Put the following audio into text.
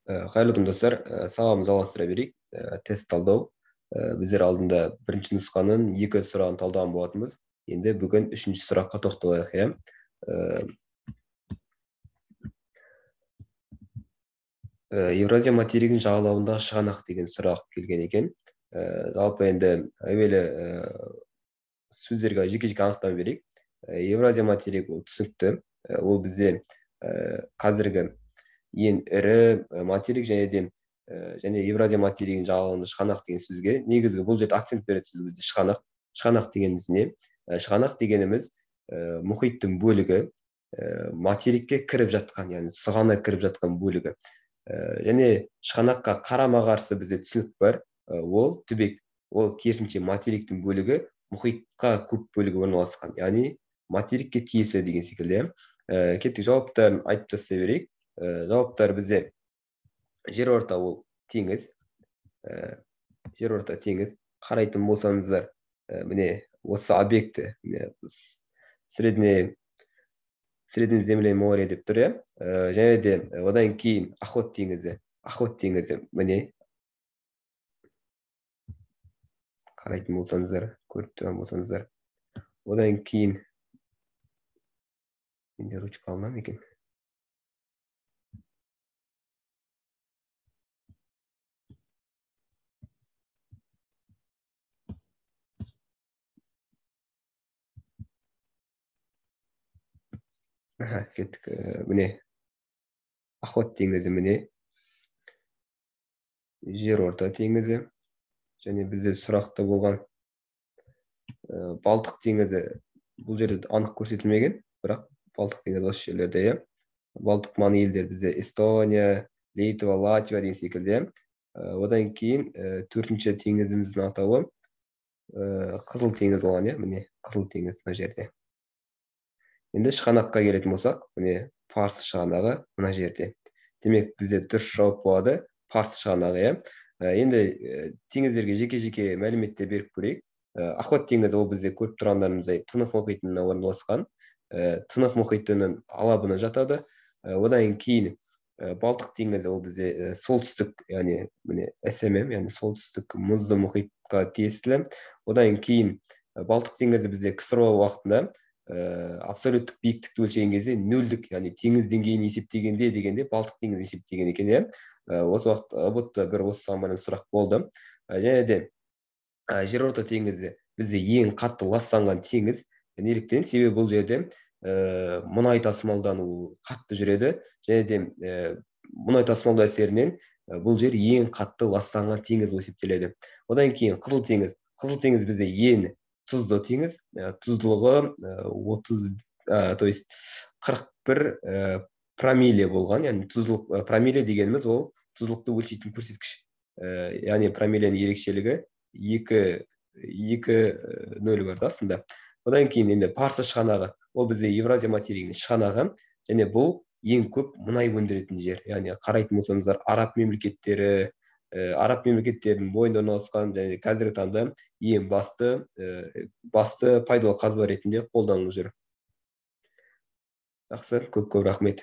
Қайырлы күн, достар. Сабағымызды жалғастыра берейік. Тест талдау. Біздер алдында бірінші нұсқаның екі сұрағын талдаған болатынбыз. Енді бүгін үшінші сұраққа тоқталайық, иә. Евразия материгінің жағалауындағы шығанақ деген сұрақ келген екен. Жалпы енді әуелі сөздерге жеке-жеке анықтама берейік. Евразия материгі ол түсінікті. Ол бізде қазіргі ең ірі материк және де және Евразия материгінің жағалауында шығанақ деген сөзге негізгі бұл жерде акцент беретін сөз бізде шығанақ. Шығанақ дегеніміз не? Шығанақ дегеніміз мұхиттың бөлігі, материкке кіріп жатқан, яғни сығана кіріп жатқан бөлігі. Және шығанаққа қарама-қарсы бізде түсінік бар, ол түбек. Ол керісінше материктің бөлігі мұхитқа көп бөлігі орналасқан, яғни материкке тиесілі деген секілді. Кеттік, жауаптарын айтып тастай берейік. Жауаптар бізде жерорта ол теңіз, жерорта теңіз. Қарайтын болсаңыздар, міне осы объекті, міне Среднеземное море деп тұр, иә. Және де одан кейін Охот теңізі, Охот теңізі міне қарайтын болсаңыздар, көріп тұрған болсаңыздар. Одан кейін менде ручка алына ма екен? Кеттік, міне Охот теңізі, міне Жерорта теңізі, және бізде сұрақта болған Балтық теңізі бұл жерде анық көрсетілмеген, бірақ Балтық теңізі осы жерлерде, иә. Балтық маңы елдер бізде Эстония, Литва, Латвия деген секілді, иә. Одан кейін төртінші теңізіміздің атауы Қызыл теңіз болған, иә, міне Қызыл теңіз мына жерде. Енді шығанаққа келетін болсақ, міне Парсы шығанағы мына жерде. Демек, бізде дұрыс жауап болады Парсы шығанағы, иә. Енді теңіздерге жеке-жеке мәліметтер беріп көрейік. Охот теңізі ол бізде көріп тұрғандарымыздай Тынық мұхитына орналасқан. Тынық мұхитының алабына жатады. Одан кейін Балтық теңізі ол бізде солтүстік, яғни міне СММ, яғни солтүстік мұзды мұхитқа тиесілі. Одан кейін Балтық теңізі бізде КСРО уақытында абсолюттік биіктікті өлшеген кезде нөлдік, яғни теңіз деңгейін есептегенде дегенде Балтық теңізін есептеген екен, иә. Осы уақыт ұбт бір осы саған сұрақ болды. Және де Жерорта теңізі бізде ең қатты ластанған теңіз. Неліктен? Себебі бұл жерде мұнай тасымалдану қатты жүреді, және де мұнай тасымалдау әсерінен бұл жер ең қатты ластанған теңіз болып есептеледі. Одан кейін Қызыл теңіз. Қызыл теңіз бізде ең тұзды теңіз, тұздылығы 41 промилле болған, яғни тұздылық промилле дегеніміз ол тұздылықты өлшейтін көрсеткіш. Яғни промилленің ерекшелігі 2 нөл бар да астында. Одан кейін енді Парсы шығанағы, ол бізде Евразия материгінің шығанағы, және бұл ең көп мұнай өндіретін жер. Яғни қарайтын болсаңыздар, араб мемлекеттері, араб мемлекеттерінің бойында орналасқан және қазіргі таңда ең басты пайдалы қазба ретінде қолданылып жүр. Жақсы, көп-көп рахмет.